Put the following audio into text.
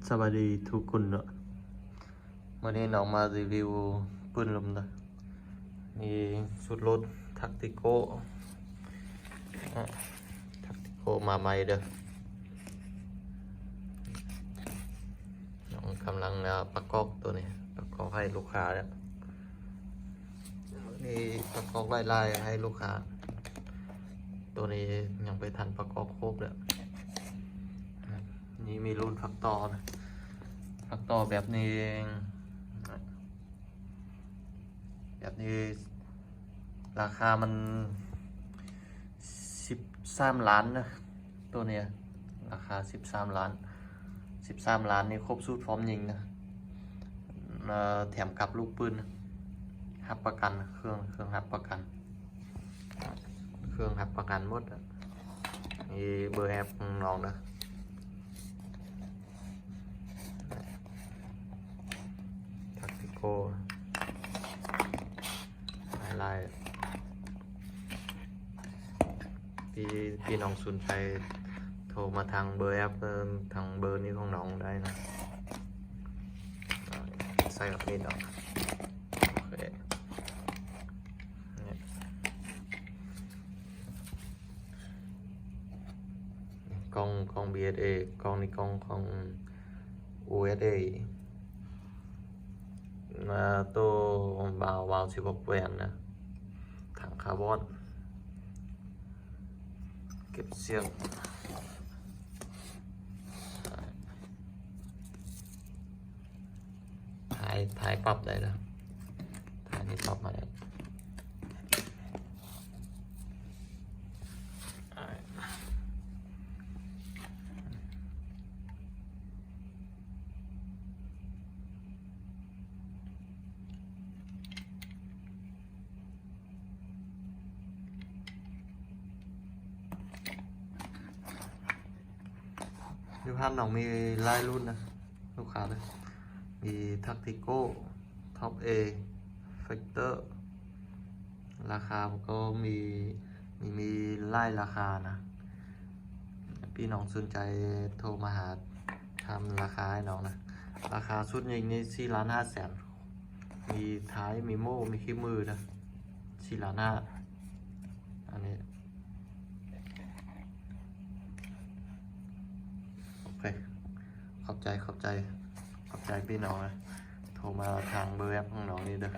ສະບາຍດີທຸກຄົນເນາະ ມື້ນີ້ນ້ອງມາຣີວິວປືນລົມເດີ ມີຊຸດລົດ Tactical ອາ Tactical ມາໃໝ່ເດີ ນ້ອງກຳລັງ ອາ ປະກອບໂຕນີ້ ປະກອບໃຫ້ລູກຄ້າແລ້ວ ນີ້ປະກອບຫຼາຍໆໃຫ້ລູກຄ້າ ໂຕນີ້ຍັງໄປທັນປະກອບຄົບເລີຍ ນີ້ມີລຸ້ນຝັກຕໍ່ນະ ຝັກຕໍ່ແບບນີ້ ແບບນີ້ລາຄາມັນສິບສາມລ້ານນະ ໂຕນີ້ລາຄາສິບສາມລ້ານ ສິບສາມລ້ານນີ້ຄົບຊຸດພ້ອມຍິງນະ ເອີ ແຖມກັບລູກປືນ ຮັບປະກັນ ເຄື່ອງ ເຄື່ອງຮັບປະກັນ ເຄື່ອງຮັບປະກັນໝົດ ນີ້ເບີແອັບຂອງນ້ອງເດີ Tactical ຫຼາຍໆ ທີ່ ທີ່ນ້ອງສົນໃຈໂທມາທາງເບີແອັບ ເອີ ທາງເບີນີ້ຂອງນ້ອງໄດ້ນະ ໃສ່ແບບນີ້ເນາະ ໂອເຄ ນີ້ ກ້ອງ ກ້ອງ ບີເອສເອ ກ້ອງນີ້ກ້ອງຂອງ ໂອເອສເອ ອາ ໂຕວາວ ວາວສິບຫົກແຫວນນະ ຖັງຄາບອນ ເກັບສຽງ ຖ່າຍ ຖ່າຍປັບໄດ້ເດີ ຖ່າຍນີ້ປັບມາໄດ້. ຢູ່ຮ້ານນ້ອງມີຫຼາຍລຸ້ນນະ ລູກຄ້າເດີ ມີ Tactical Top A Fighter ລາຄາກໍມີ ມີ ມີຫຼາຍລາຄານະ ພີ່ນ້ອງສົນໃຈໂທມາຫາ ຖາມລາຄາໃຫ້ນ້ອງນະ ລາຄາຊຸດຍິງນີ້ສີ່ລ້ານຫ້າແສນ ມີທ້າຍ ມີໂມ່ ມີຂີ້ມືນະ ສີ່ລ້ານຫ້າ ອັນນີ້ ໂອເຄ ຂອບໃຈ ຂອບໃຈ ຂອບໃຈພີ່ນ້ອງນະ ໂທມາທາງເບີແອັບຂອງນ້ອງນີ້ເດີ.